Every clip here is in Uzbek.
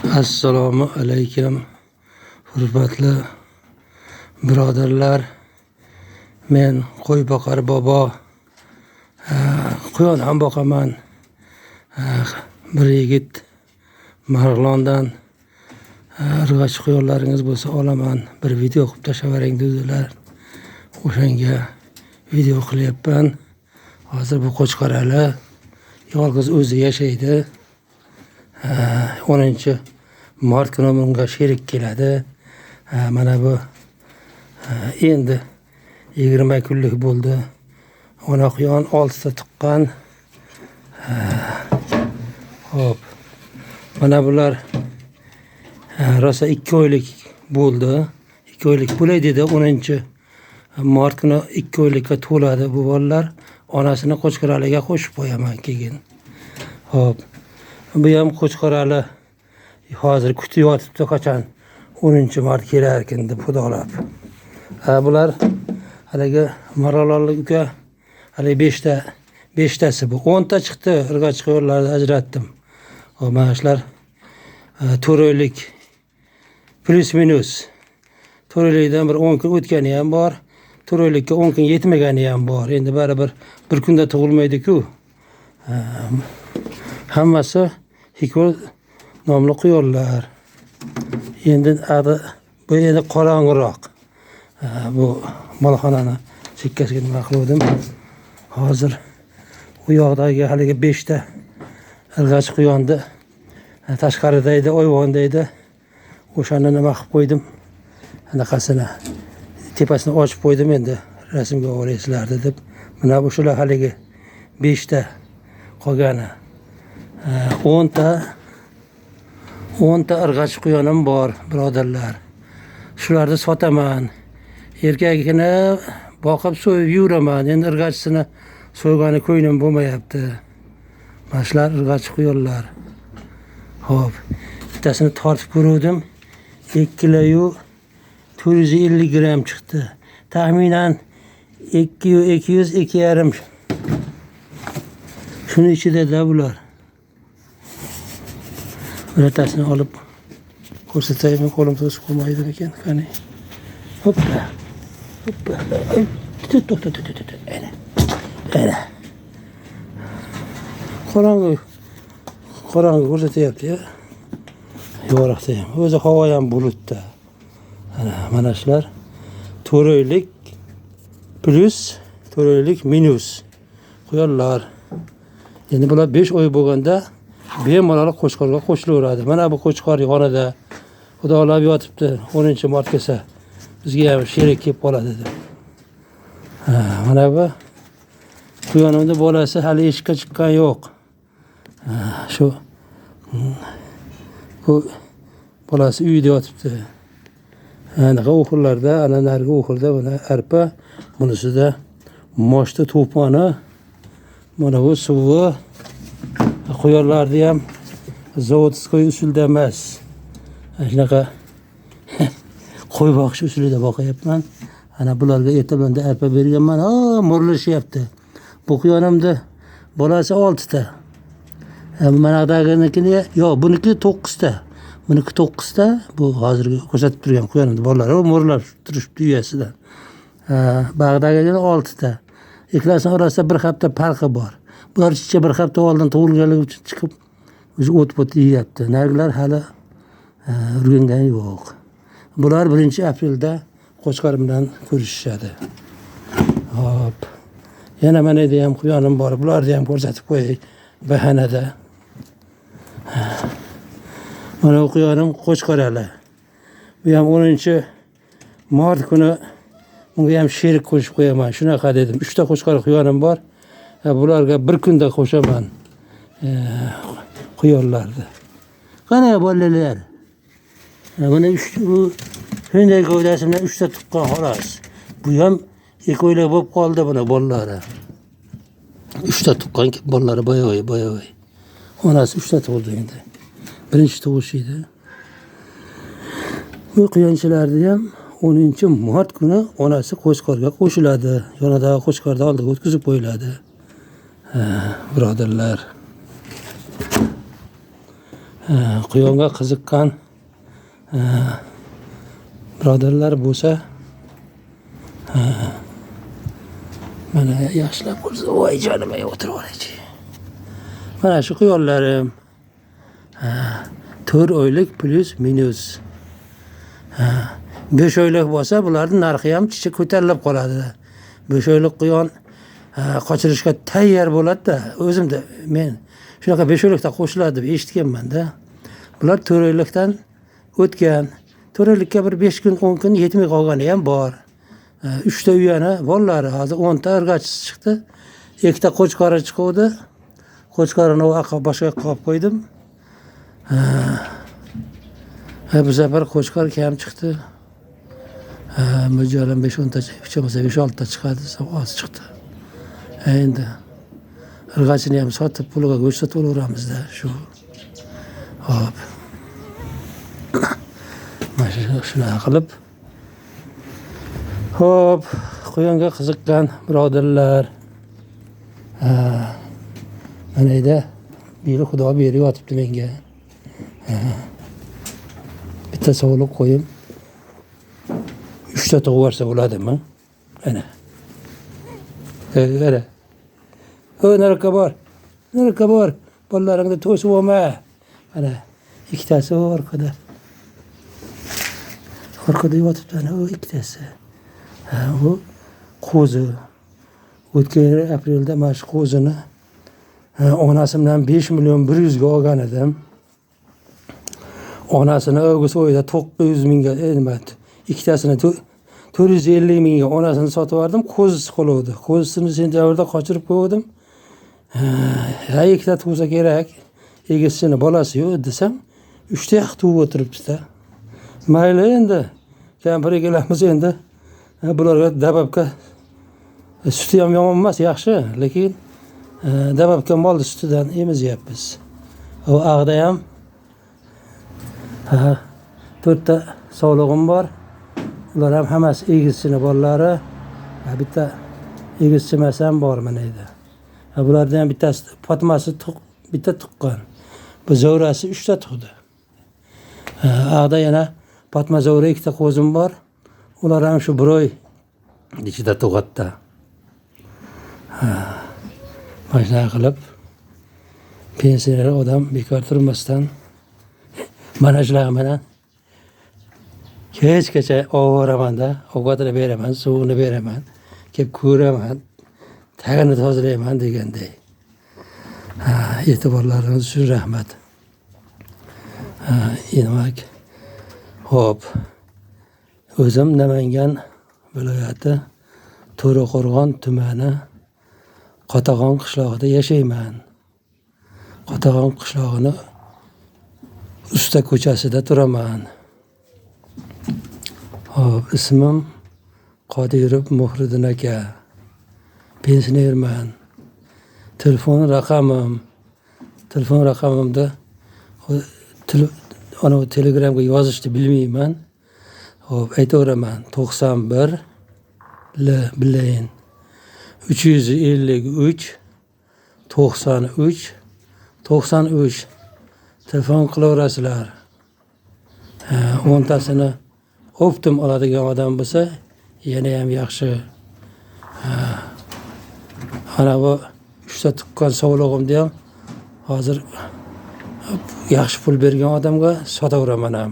Assalomu alaykum, hurmatli birodarlar. Men qo'y boqar bobo, quyon ham boqaman. Bir yigit Marg'ilondan irg'achi quyonlaringiz bo'lsa olaman, bir video qilib tashlavering dedilar. O'shanga video qilyapman. Hozir bu Qo'chqorali yolg'iz o'zi yashaydi. 10 mart kuni bunga sherik keladi. Mana bu endi 20 kunlik bo'ldi. Ona quyon 6 ta tuqqan. Xo'p. Mana bular rosa 2 oylik bo'ldi. 2 oylik bo'lay dedi. 10 mart kuni 2 oylikka to'ladi bu bolalar. Onasini Qo'chqoraliga qo'shib qo'yaman keyin. Xo'p. Bu ham Qo'chqorali hozir kutib yotibdi, qachon 10 mart kelarkin deb xudolab. Bular haligi Marg'ilonlik uka, haligi 5ta, 5tasi bu. 10 ta chiqdi, irg'achi quyonlarni ajratdim. Xo'p, mana shular 4 oylik плюс минус. 4 oylikdan bir 10 kun o'tgani ham bor. 4 oylikka 10 kun yetmagani ham bor. Endi baribir bir kunda tug'ilmaydi-ku. Hammasi Hikol nomli quyonlar. Endi bu endi qorong'iroq. Bu molxonani chekkasiga nima qiluvdim. Hozir u yoqdagi haligi 5 ta irg'achi quyonni tashqarida edi, ayvonda edi. O'shani nima qilib qo'ydim. Anaqasini tepasini ochib qo'ydim, endi rasmga olasizlar deb. Mana bu shular haligi 5 ta qolgani. 10 ta 10 ta irg'achi quyonim bor, birodarlar. Shularni sotaman. Erkagini boqib so'yib yuraman. Endi irg'achisini so'ygani ko'nglim bo'lmayapti. Mana shular irg'achi quyonlar. Xo'p, bittasini tortib ko'ruvdim. 2 kiloyu 450 gramm chiqdi. Taxminan 2 200, 2,5. Shuni ichida-da bular. Birortasini olib ko'rsataymi, qo'lim to'sib qo'ymaydimikan? Qani. Hoppa. Hoppa. Tut, tut, tut, tut, tut. Ana. Ana. Qorong'u. Qorong'u ko'rsatyapti-ya. Yorug'da ham. O'zi havo ham bulutda. Ana, mana shular 4 oylik плюс, 4 oylik минус quyonlar. Endi bular 5 oy bo'lganda bemalol qo'chqorga qo'shilaveradi. Mana bu qo'chqor yonida xudolab yotibdi. 10 mart kelsa bizga ham sherik kelib qoladi deb. Ha, mana bu quyonimni bolasi hali eshikka chiqqan yo'q. Ha, shu bu bolasi uyda yotibdi. Anaqa o'xirlarda, ana narigi o'xirda mana arpa, bunisida moshta to'poni, mana bu suvi. Quyonlarni ham заводской usulda emas. Shunaqa qo'y boqish usulida boqyapman. Ana bularga erta bilan arpa berganman. Ha, murilishyapti. Bu quyonimni bolasi 6 ta. Manadaginikini yo'q, buniki 9 ta. Buniki 9 ta. Bu hozirgi ko'rsatib turgan quyonimni bolalari mo'ralab turishibdi uyasidan. Bag'dagini 6 ta. Ikkalasining orasida bir hafta farqi bor. Bular ichcha bir hafta oldin tug'ilganligi uchun chiqib o'zi o't po't yeyapti. Narigilar hali o'rgangani yo'q. Bular 1 aprelda qo'chqor bilan ko'rishishadi. Hop. Yana mana yerda ham quyonim bor. Bularni ham ko'rsatib qo'yay bahanada. Mana bu quyonim Qo'chqorali. Bu ham 10 mart kuni bunga ham sherik qo'shib qo'yaman. Shunaqa dedim. 3 ta qo'chqor quyonim bor. Bularga bir kunda qo'shaman quyonlarni. Qani bolalar? Mana bu shunday gavdasi bilan 3 ta tuqqan xolos. Bu ham 2 oylik bo'lib qoldi buni bolalari. 3 ta tuqqan bolalari boyavoy, boyavoy. Onasi 3 ta tug'ildi endi. Birinchi tug'ish edi. Bu quyonchilarni ham 10 mart kuni onasi qo'chqorga qo'shiladi. Yonidagi qo'chqorni oldiga o'tkazib qo'yiladi. Ha, birodarlar. Quyonga qiziqqan birodarlar bo'lsa, mana yaxshilab ko'rsa, voy jonim, o'tirib olaychi. Mana shu quyonlarim 4 oylik plyus minus. 5 oylik bo'lsa, bularning narxi ham chicha ko'tarilib qoladi. 5 oylik quyon qochirishga tayyor bo'ladi-da. O'zimda men shunaqa 5 oylikda qo'shiladi deb eshitganman-da. Bular 4 oylikdan o'tgan. 4 oylikka bir 5 kun, 10 kun yetmay qolgani ham bor. 3 ta uyani bolalari hozir 10 ta irg'achisi chiqdi. 2 ta qo'chqori chiquvdi. Qo'chqorini u yoqqa boshqa yoqqa olib qo'ydim. Bu safar qo'chqor kam chiqdi. Mo'ljalim 5-10 ta, hech bo'lmasa 5-6 ta chiqadi desam oz chiqdi. Endi irg'achini ham sotib puliga go'sht sotib olaveramizda shu. Hop. Mana shunaqa qilib. Hop, quyonga qiziqqan birodarlar. Mana yerda biri Xudo berib yotibdi menga. Bitta sovliq qo'yib 3 ta tug'ib yuborsa bo'ladimi? Ana. Ana. O, nariyoqqa bor. Nariyoqqa bor. Bolalaringni to'sib olma. Mana ikkitasi orqada. Orqada yotibdi ana u ikkitasi. Ha, u qo'zi. O'tgan yil aprelda mana shu qo'zini onasi bilan 5 million 100 ga olgan edim. Onasini avgust oyida 900 mingga, nima, ikkitasini 450 mingga onasini sotib yubordim, qo'zisi qoluvdi. Qo'zisini sentyabrda qochirib qo'ydim. Ha, ikkita tug'sa kerak, egizchini bolasi yo'q desam, 3 ta yoq tug'ib o'tiribdi-da. Mayli endi, kampir kelamiz endi. Bularga dababka suti ham yomon emas, yaxshi, lekin dababka molni sutidan emizyapmiz. U ag'da ham 4 ta sovlig'im bor. Ular ham hammasi egizchini bolalari. Bitta egizchi emas ham bor mana yerda. Bulardan ham bittasi Fatmasi bitta tuqqan. Bu Zovrasi 3 ta tug'di. Ag'da yana Fatma Zovra 2 ta qo'zim bor. Ular ham shu bir oy ichida tug'adi. Mana shunaqa qilib pensioner odam bekor turmasdan mana shular bilan kechgacha ovoramanda, ovqatini beraman, suvini beraman, kelib ko'raman, tagini tozalayman deganday. E'tiborlaringiz uchun rahmat. Demak, hop. O'zim Namangan viloyati To'raqo'rg'on tumani Qotag'on qishlog'ida yashayman. Qotag'on qishlog'ini Usta ko'chasida turaman. Hop, ismim Qodirov Muhriddin aka. Pensionerman. Telefon raqamimda ana Telegramga yozishni bilmayman. Hop, aytaveraman. 91 L bilayin. 353 93 93 telefon qilaverasizlar. 10tasini optim oladigan odam bo'lsa, yana ham yaxshi. Ana bu 3 ta tuqqan sovlig'imni ham hozir yaxshi pul bergan odamga sotaveraman ham.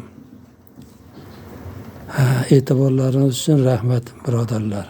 E'tiborlaringiz uchun rahmat, birodarlar.